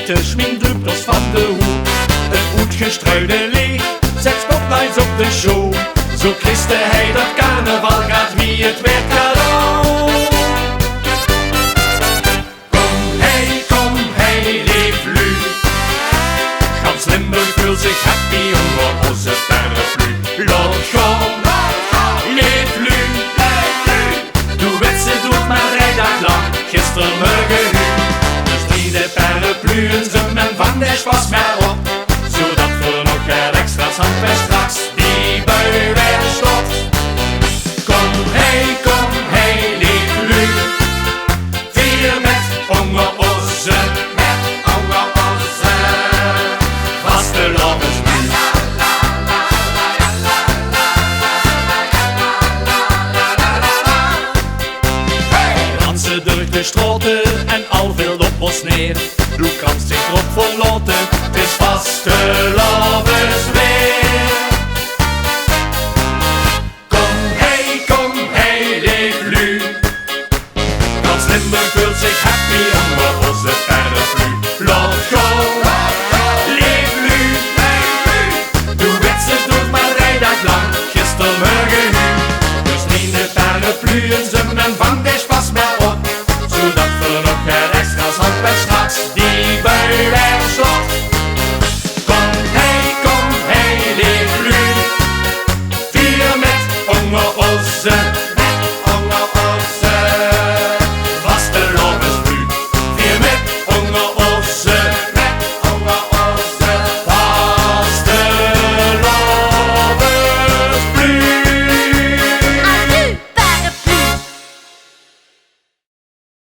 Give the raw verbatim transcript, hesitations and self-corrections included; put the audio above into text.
De smink druup os van de hoeë. 't Oetgestruide leech zèt spotlights op de show. Zoeë kriegs te hei dat carnaval gaat wie 't wèt cadeau. Kom hei, kom hei, leef luuj. Gans Limburg veult zich happy ónger ozze paraplu. Laot gaon, leef luuj, leef luuj. Doe wèts 't doort mer drei daag lank, gistermörge huuj. Dus drie de paraplu en zöm en van de spot